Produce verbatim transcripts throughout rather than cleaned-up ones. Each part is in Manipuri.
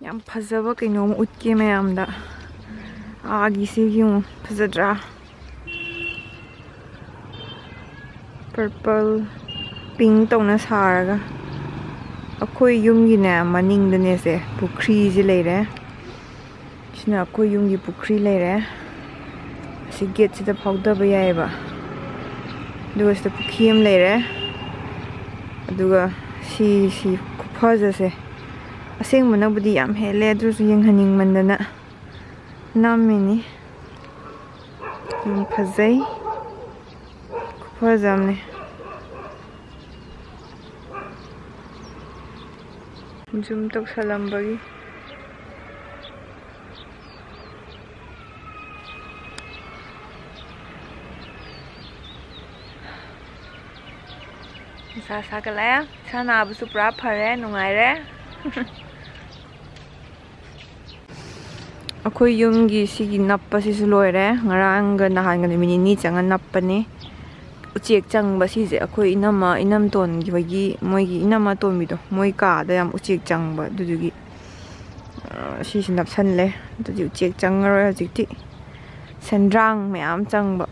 ꯌꯥꯝ ꯐꯖꯕ ꯀꯩꯅꯣꯝ ꯎꯠꯀꯦ ꯃꯌꯥꯝꯗ꯫ ꯑꯥꯒꯤ ꯁꯤꯒꯤ ꯌꯦꯡꯉꯨ, ꯐꯖꯗ꯭ꯔꯥ? Purple, pink ꯇꯧꯅ ꯁꯥꯔꯒ꯫ ꯑꯩꯈꯣꯏ ꯌꯨꯝꯒꯤꯅꯦ ꯃꯅꯤꯡꯗꯅꯦꯁꯦ ꯄꯨꯈ꯭ꯔꯤꯁꯦ ꯂꯩꯔꯦ꯫ ꯁꯤꯅ ꯑꯩꯈꯣꯏ ꯌꯨꯝꯒꯤ ꯄꯨꯈ꯭ꯔꯤ ꯂꯩꯔꯦ꯫ ꯑꯁꯤ ꯒꯦꯠꯁꯤꯗ ꯐꯥꯎꯗꯕ ꯌꯥꯏꯑꯕ꯫ ꯑꯗꯨꯒ ꯁꯤꯗ ꯄꯨꯈ꯭ꯔꯤ ꯑꯃ ꯂꯩꯔꯦ꯫ ꯑꯗꯨꯒ ꯁꯤ, ꯁꯤ ꯈꯨꯐꯖꯁꯦ꯫ ꯑꯁꯦꯡꯕꯅꯕꯨꯗꯤ ꯌꯥꯝ ꯍꯦꯜꯂꯦ, ꯑꯗꯨꯁꯨ ꯌꯦꯡꯍꯟꯅꯤꯡꯃꯟꯗꯅ ꯅꯝꯃꯤꯅꯤ꯫ ꯌꯥꯝ ꯐꯖꯩ꯫ ꯈꯨꯐꯖ ꯑꯃꯅꯤ꯫ Zoom ꯇꯧꯁꯜꯂꯝꯕꯒꯤ꯫ ꯅꯨꯡꯁꯥ ꯁꯥꯒꯠꯂꯛꯑꯦ꯫ ꯏꯁꯥ ꯅꯥꯕꯁꯨ ꯄꯨꯔꯥ ꯐꯔꯦ, ꯅꯨꯡꯉꯥꯏꯔꯦ꯫ ꯑꯩꯈꯣꯏ ꯌꯨꯝꯒꯤ ꯁꯤꯒꯤ ꯅꯞꯄꯁꯤꯁꯨ ꯂꯣꯏꯔꯦ꯫ ꯉꯔꯥꯡꯒ ꯅꯍꯥꯟꯒ ꯅꯨꯃꯤꯠ ꯅꯤꯅꯤ ꯆꯪꯉ ꯅꯞꯄꯅꯦ꯫ ꯎꯆꯦꯛ ꯆꯪꯕ ꯁꯤꯁꯦ, ꯑꯩꯈꯣꯏ ꯏꯅꯝꯃ, ꯏꯅꯝꯇꯣꯟꯒꯤ ꯍꯣꯏꯒꯤ, ꯃꯣꯏꯒꯤ ꯏꯅꯝꯃ ꯑꯇꯣꯝꯕꯤꯗꯣ, ꯃꯣꯏ ꯀꯥꯗ ꯌꯥꯝ ꯎꯆꯦꯛ ꯆꯪꯕ, ꯑꯗꯨꯗꯨꯒꯤ, ꯑ, ꯁꯤꯁꯦ ꯅꯞꯁꯜꯂꯦ꯫ ꯑꯗꯨꯗꯤ ꯎꯆꯦꯛ ꯆꯪꯉꯔꯣꯏ ꯍꯧꯖꯤꯛꯇꯤ꯫ ꯁꯦꯟꯗ꯭ꯔꯥꯡ ꯃꯌꯥꯝ ꯆꯪꯕ꯫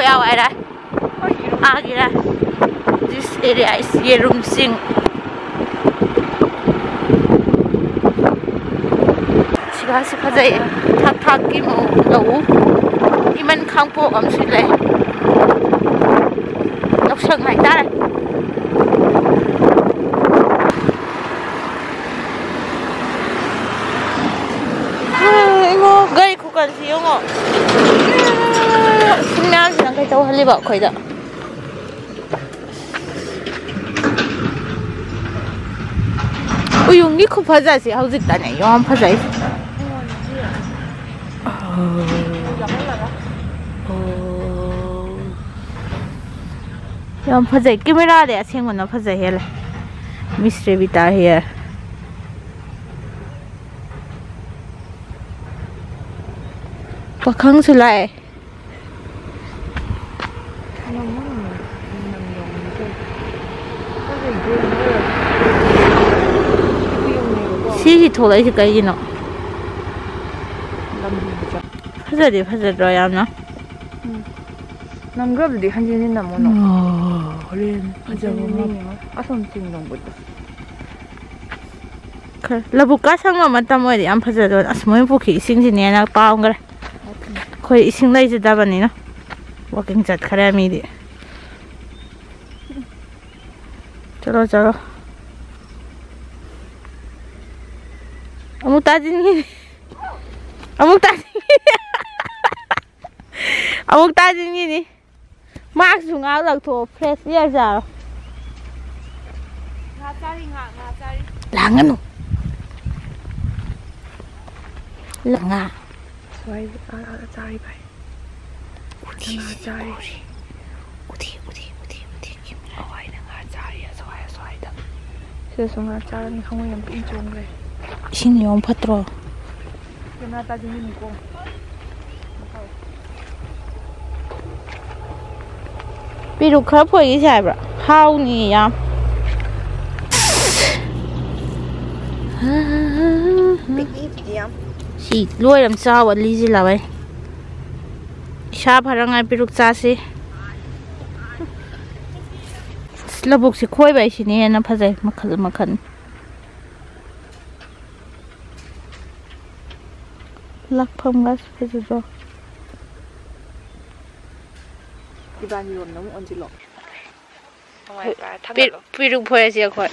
ꯌꯥꯎ ꯍꯥꯏꯔꯦ꯫ ꯑꯥꯒꯤꯔ? This area is ꯌꯦꯔꯨꯝꯁꯤꯡ꯫ ꯁꯤꯒꯥꯁꯤ ꯐꯖꯩ꯫ ꯊꯥꯛ ꯊꯥꯛꯀꯤ ꯃꯑꯣꯡ ꯂꯧꯎ꯫ ꯏꯃꯟ ꯈꯥꯡꯄꯣꯛ ꯑꯃꯁꯨ ꯂꯩ꯫ ꯂꯧꯁꯪ ꯍꯥꯏꯇꯥꯔꯦ꯫ ꯏꯃꯥ, ꯒꯥꯔꯤ ꯈꯨꯀꯟꯁꯤ ꯌꯦꯡꯉꯣ꯫ ꯁꯤ ꯃꯌꯥꯝꯁꯤꯅ ꯀꯩ ꯇꯧꯍꯜꯂꯤꯕ ꯑꯩꯈꯣꯏꯗ? ꯎꯌꯨꯡꯒꯤ ꯈꯨꯐꯖꯁꯦ ꯍꯧꯖꯤꯛꯇꯅꯦ ꯌꯥꯝ ꯐꯖꯩꯁꯦ꯫ ꯑꯣ꯫ ꯌꯥꯝ ꯐꯖꯩ꯫ ꯀꯦꯃꯦꯔꯥꯗꯤ ꯑꯁꯦꯡꯕꯅ ꯐꯖ ꯍꯦꯜꯂꯦ꯫ Miss Revita here꯫ ꯄꯥꯈꯪꯁꯨ ꯂꯥꯛꯑꯦ꯫ ꯁꯤꯁꯤ ꯊꯣꯛꯂꯛꯏꯁꯤ ꯀꯩꯒꯤꯅꯣ? ꯐꯖꯗꯤ ꯐꯖꯗ꯭ꯔꯣ ꯌꯥꯝꯅ? ꯎꯝ꯫ ꯅꯝꯈ꯭ꯔꯕꯗꯤ ꯍꯟꯖꯤꯟ ꯍꯟꯖꯤꯟ ꯅꯝꯃꯣ ꯅꯪ꯫ ꯑꯣ, ꯍꯣꯔꯦꯟ ꯐꯖꯕ ꯑꯃ꯫ ꯌꯦꯡꯉꯣ꯫ ꯑꯁꯣꯝ ꯆꯤꯡ ꯂꯣꯝꯒꯤꯗꯣ꯫ ꯈꯔ ꯂꯧꯕꯨꯛꯀ ꯁꯪꯕ ꯃꯇꯝ ꯑꯣꯏꯔꯗꯤ ꯌꯥꯝ ꯐꯖꯗꯣꯏꯅꯤ꯫ ꯑꯁ, ꯃꯣꯏ ꯄꯨꯈ꯭ꯔꯤ ꯏꯁꯤꯡꯁꯤꯅ ꯍꯦꯟꯅ ꯄꯥꯝꯈ꯭ꯔꯦ꯫ ꯑꯩꯈꯣꯏ ꯏꯁꯤꯡ ꯂꯩꯖꯗꯕꯅꯤꯅ walking ꯆꯠꯈ꯭ꯔꯦ ꯃꯤꯗꯤ꯫ ꯆꯠꯂꯣ, ꯆꯠꯂꯣ꯫ ꯑꯃꯨꯛ ꯇꯥꯁꯤꯟꯈꯤꯅꯤ꯫ ꯑꯃꯨꯛ ꯇꯥꯁꯤꯟꯈꯤꯅꯤ꯫ ꯑꯃꯨꯛ ꯇꯥꯁꯤꯟꯈꯤꯅꯤ꯫ Mask ꯁꯨ ꯉꯥꯏꯍꯥꯛ ꯂꯧꯊꯣꯛꯑꯣ, fresh air ꯆꯥꯔꯣ꯫ ꯉꯥ ꯆꯥꯔꯤ, ꯉꯥ, ꯉꯥ ꯆꯥꯔꯤ꯫ ꯂꯥꯡꯒꯅꯨ꯫ ꯉꯥ꯫ ꯁ꯭ꯋꯥꯏ, ꯑꯥ, ꯑꯥ, ꯆꯥꯔꯤ ꯚꯥꯏ꯫ ꯎꯗꯤ, ꯉꯥ ꯆꯥꯔꯤ꯫ ꯎꯔꯤ꯫ ꯎꯗꯤ, ꯎꯗꯤ, ꯎꯗꯤ, ꯎꯗꯤ꯫ ꯍꯋꯥꯏꯗ ꯉꯥ ꯆꯥꯔꯤ, ꯑꯁ꯭ꯋꯥꯏ, ꯑꯁ꯭ꯋꯥꯏꯗ꯫ ꯁꯤꯗꯁꯨ ꯉꯥ ꯆꯥꯔꯅꯤ, ꯍꯉꯣꯏ ꯌꯥꯝ ꯄꯤꯛꯅ ꯆꯣꯡꯈ꯭ꯔꯦ꯫ ꯏꯁꯤꯡ ꯌꯥꯝ ꯐꯠꯇ꯭ꯔꯣ? ꯀꯦꯃꯦꯔꯥ ꯇꯥꯁꯤꯟꯈꯤꯅꯤꯀꯣ꯫ ꯄꯦꯔꯨꯛ ꯈꯔ ꯐꯣꯏꯈꯤꯁꯦ ꯍꯥꯏꯕ꯭ꯔꯥ? ꯍꯥꯎꯅꯤ ꯌꯥꯝ꯫ ꯄꯤꯛꯏ, ꯄꯤꯛꯏ ꯌꯥꯝ꯫ ꯁꯤ ꯂꯣꯏꯔ ꯆꯥꯎꯕ ꯂꯤꯁꯤꯜꯂꯕꯩ꯫ ꯁꯥ ꯐꯔꯉꯥꯏ ꯄꯤꯔꯨꯛ ꯆꯥꯁꯤ꯫ ꯑꯁ, ꯂꯧꯕꯨꯛꯁꯤ ꯈꯣꯏꯕ ꯍꯥꯏꯁꯤꯅ ꯍꯦꯟꯅ ꯐꯖꯩ, ꯃꯈꯜ ꯃꯈꯜ꯫ ꯂꯥꯛꯐꯝꯒꯁꯨ ꯐꯖꯗ꯭ꯔꯣ? ꯏꯕꯥꯅꯤꯔꯣꯝꯗ ꯑꯃꯨꯛ ꯑꯣꯟꯁꯤꯜꯂꯣ꯫ ꯄꯤ-, ꯄꯤꯔꯨꯛ ꯐꯣꯏꯔꯁꯤ ꯑꯩꯈꯣꯏ꯫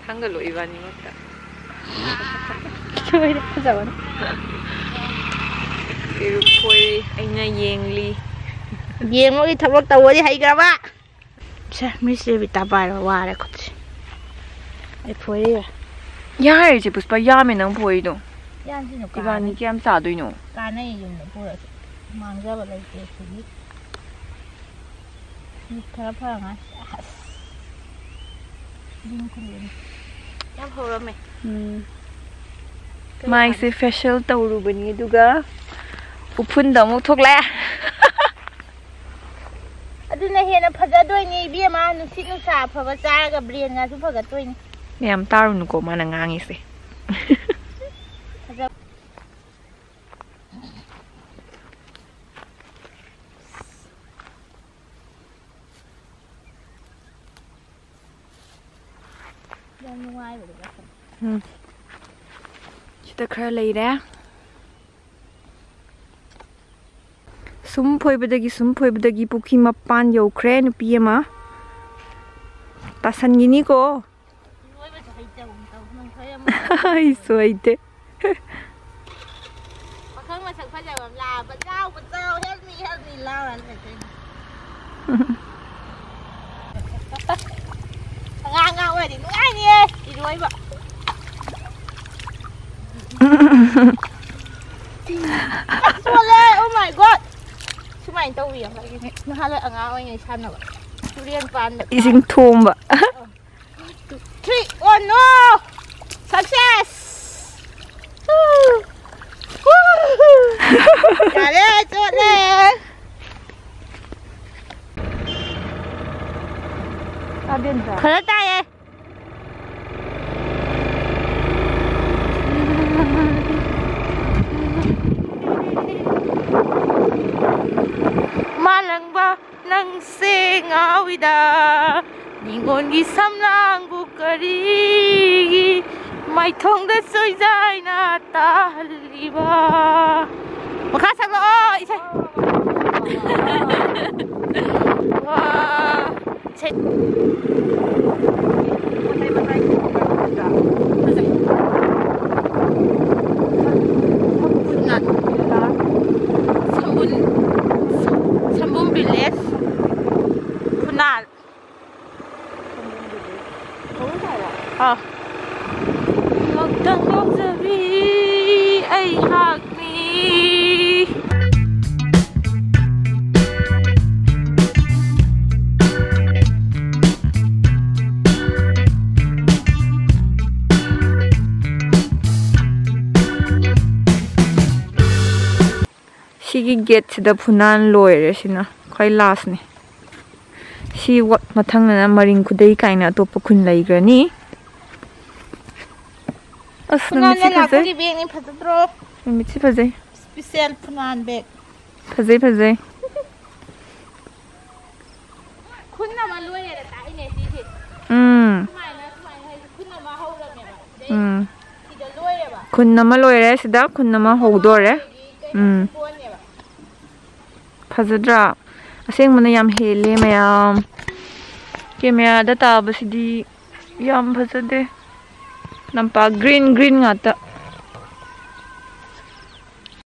ꯊꯥꯡꯒꯠꯂꯣ ꯏꯕꯥꯅꯤꯃꯛꯇ꯫ ꯂꯣꯏꯔꯦ, ꯐꯖꯕꯅ꯫ ꯄꯤꯔꯨꯛ ꯐꯣꯏꯔꯤ, ꯑꯩꯅ ꯌꯦꯡꯂꯤ꯫ ꯌꯦꯡꯕꯒꯤ ꯊꯕꯛ ꯇꯧꯕꯗꯤ ꯍꯩꯈ꯭ꯔꯕ꯫ ꯁꯦ, ꯃꯤꯁ ꯔꯦꯕꯤꯇꯥ ꯄꯥꯏꯔꯣ, ꯋꯥꯔꯦ ꯈꯨꯠꯁꯦ꯫ ꯑꯩ ꯐꯣꯏꯔꯦ꯫ ꯌꯥꯔꯦ ꯏꯆꯦ ꯄꯨꯁꯄꯥ, ꯌꯥꯝꯃꯦ ꯅꯪ ꯐꯣꯏꯔꯤꯗꯣ꯫ ꯌꯥꯝꯁꯤꯅꯨ, ꯏꯕꯥꯅꯤ ꯀꯥꯟꯅꯩ꯫ ꯀꯌꯥꯝ ꯆꯥꯗꯣꯏꯅꯣ? ꯀꯥꯟꯅꯩ, ꯌꯨꯝꯗ ꯄꯨꯔꯁꯨ ꯃꯥꯡꯖꯕ ꯂꯩꯇꯦ ꯁꯤꯒꯤ꯫ ꯃꯤꯠ ꯈꯔ ꯐꯉꯥꯏ꯫ ꯑꯁ꯫ ꯌꯨꯝ ꯈꯨꯂꯦꯝ꯫ ꯌꯥꯝ ꯍꯧꯔꯝꯃꯦ꯫ ꯎꯝ꯫ ꯀꯩ ꯃꯥꯏꯁꯦ ꯋꯥꯅꯤ? Facial ꯇꯧꯔꯨꯕꯅꯤ, ꯑꯗꯨꯒ ꯎꯐꯨꯟꯗ ꯑꯃꯨꯛ ꯊꯣꯛꯂꯛꯑꯦ꯫ ꯑꯗꯨꯅ ꯍꯦꯟꯅ ꯐꯖꯗꯣꯏꯅꯤ ꯏꯕꯦꯝꯃ, ꯅꯨꯡꯁꯤꯠ ꯅꯨꯡꯁꯥ ꯑꯐꯕ ꯆꯥꯔꯒ brain ꯒꯁꯨ ꯐꯒꯠꯇꯣꯏꯅꯤ꯫ ꯌꯥꯝ ꯇꯥꯔꯨꯅꯨꯀꯣ ꯃꯥꯅ ꯉꯥꯡꯉꯤꯁꯦ꯫ ꯐꯖ- ꯌꯥꯝ ꯅꯨꯡꯉꯥꯏꯕꯗꯣ ꯋꯥꯈꯜ꯫ ꯎꯝ꯫ ꯁꯤꯗ ꯈꯔ ꯂꯩꯔꯦ꯫ ꯁꯨꯝ ꯐꯣꯏꯕꯗꯒꯤ, ꯁꯨꯝ ꯐꯣꯏꯕꯗꯒꯤ ꯄꯨꯈ꯭ꯔꯤ ꯃꯄꯥꯟ ꯌꯧꯈ꯭ꯔꯦ ꯅꯨꯄꯤ ꯑꯃ꯫ ꯇꯥꯁꯟꯈꯤꯅꯤꯀꯣ꯫ ꯏꯔꯣꯏꯕꯁꯨ ꯍꯩꯇꯕꯒꯨꯝ ꯇꯧ, ꯅꯪ ꯈꯔ ꯌꯥꯝ ꯍꯩꯁꯨ ꯍꯩꯇꯦ꯫ ꯄꯥꯈꯪ ꯃꯁꯛ ꯐꯖꯕ ꯑꯃ ꯂꯥꯛꯑꯕ, "ꯆꯥꯎꯕ ꯆꯥꯎ, help me, help me" ꯂꯥꯎꯔ ꯂꯩꯗꯣꯏꯅꯤ꯫ ꯑꯉꯥꯡ ꯑꯉꯥꯡ ꯑꯣꯏꯔꯗꯤ ꯅꯨꯡꯉꯥꯏꯅꯤꯌꯦ ꯏꯔꯣꯏꯕ꯫ ꯆꯣꯠꯂꯦ, oh my God! ꯁꯨꯃꯥꯏꯅ ꯇꯧꯕꯤ ꯑꯃ ꯂꯩꯔꯤꯅꯦ꯫ ꯅꯍꯥꯟꯋꯥꯏ ꯑꯉꯥꯡ ꯑꯣꯏꯔꯤꯉꯩ ꯁꯥꯟꯅꯕ꯫ ꯇꯨꯔꯦꯟ ꯄꯥꯟꯗ ꯏꯁꯤꯡ ꯊꯣꯝꯕ꯫ Three, oh no! Success! Woo! Woo! ꯌꯥꯔꯦ, ꯆꯣꯠꯂꯦ꯫ ꯈꯔ ꯇꯥꯏꯌꯦ꯫ ꯅꯪꯁꯦ ꯉꯥꯎꯏꯗ, ꯅꯤꯉꯣꯟꯒꯤ ꯁꯝꯂꯥꯡꯕꯨ ꯀꯔꯤꯒꯤ ꯃꯥꯏꯊꯣꯡꯗ ꯆꯣꯏꯖꯥꯏꯅ ꯇꯥꯍꯜꯂꯤꯕ? ꯃꯈꯥ ꯁꯛꯂꯛꯑꯣ, ꯏꯁꯩ꯫ ꯋꯥ, ꯏꯁꯩ꯫ ꯁꯝꯕꯨꯟ, ꯁꯝꯕꯨꯟ village, ꯐꯨꯅꯥꯜ꯫ ꯑꯥ꯫ ꯉꯥꯛꯇꯪ ꯉꯥꯎꯖꯕꯤ ꯑꯩꯍꯥꯛꯅꯤ꯫ ꯁꯤꯒꯤ gateꯁꯤꯗ ꯐꯨꯅꯥꯟ ꯂꯣꯏꯔꯦ, ꯁꯤꯅ ꯈ꯭ꯋꯥꯏ lastꯅꯤ꯫ ꯁꯤ ꯋ-, ꯃꯊꯪꯗꯅ ꯃꯔꯤꯡ ꯈꯨꯗꯩ ꯀꯥꯏꯅ ꯑꯇꯣꯞꯄ ꯈꯨꯟ ꯂꯩꯈ꯭ꯔꯅꯤ꯫ ꯑꯁ, ꯐꯨꯅꯥꯟ ꯅꯨꯃꯤꯠꯁꯤ ꯐꯖꯩ꯫ ꯂꯥꯛꯄꯒꯤ bagꯅꯤ, ꯐꯖꯗ꯭ꯔꯣ? ꯅꯨꯃꯤꯠꯁꯤ ꯐꯖꯩ꯫ Special ꯐꯨꯅꯥꯟ bag꯫ ꯐꯖꯩ, ꯐꯖꯩ꯫ ꯈꯨꯟ ꯑꯃ ꯂꯣꯏꯔꯦꯅ ꯇꯥꯛꯏꯅꯦ ꯁꯤꯁꯦ꯫ ꯎꯝ꯫ ꯁꯨꯃꯥꯏꯅ, ꯁꯨꯃꯥꯏꯅ ꯍꯥꯏꯁꯦ ꯈꯨꯟ ꯑꯃ ꯍꯧꯔꯝꯃꯦꯕ꯫ ꯁꯤꯗꯩ ꯎꯝ꯫ ꯁꯤꯗ ꯂꯣꯏꯔꯦꯕ꯫ ꯈꯨꯟ ꯑꯃ ꯂꯣꯏꯔꯦ, ꯁꯤꯗ ꯈꯨꯟ ꯑꯃ ꯍꯧꯗꯣꯔꯦ꯫ ꯑꯩꯈꯣꯏꯒꯤ ꯀꯩꯅꯣ ꯎꯝ꯫ ꯁꯤꯝꯕꯣꯟꯅꯦꯕ꯫ ꯐꯖꯗ꯭ꯔꯥ? ꯑꯁꯦꯡꯕꯅ ꯌꯥꯝ ꯍꯦꯜꯂꯦ ꯃꯌꯥꯝ꯫ Cameraꯗ ꯇꯥꯕꯁꯤꯗꯤ ꯌꯥꯝ ꯐꯖꯗꯦ꯫ ꯂꯝꯄꯥꯛ green, green ꯉꯥꯛꯇ꯫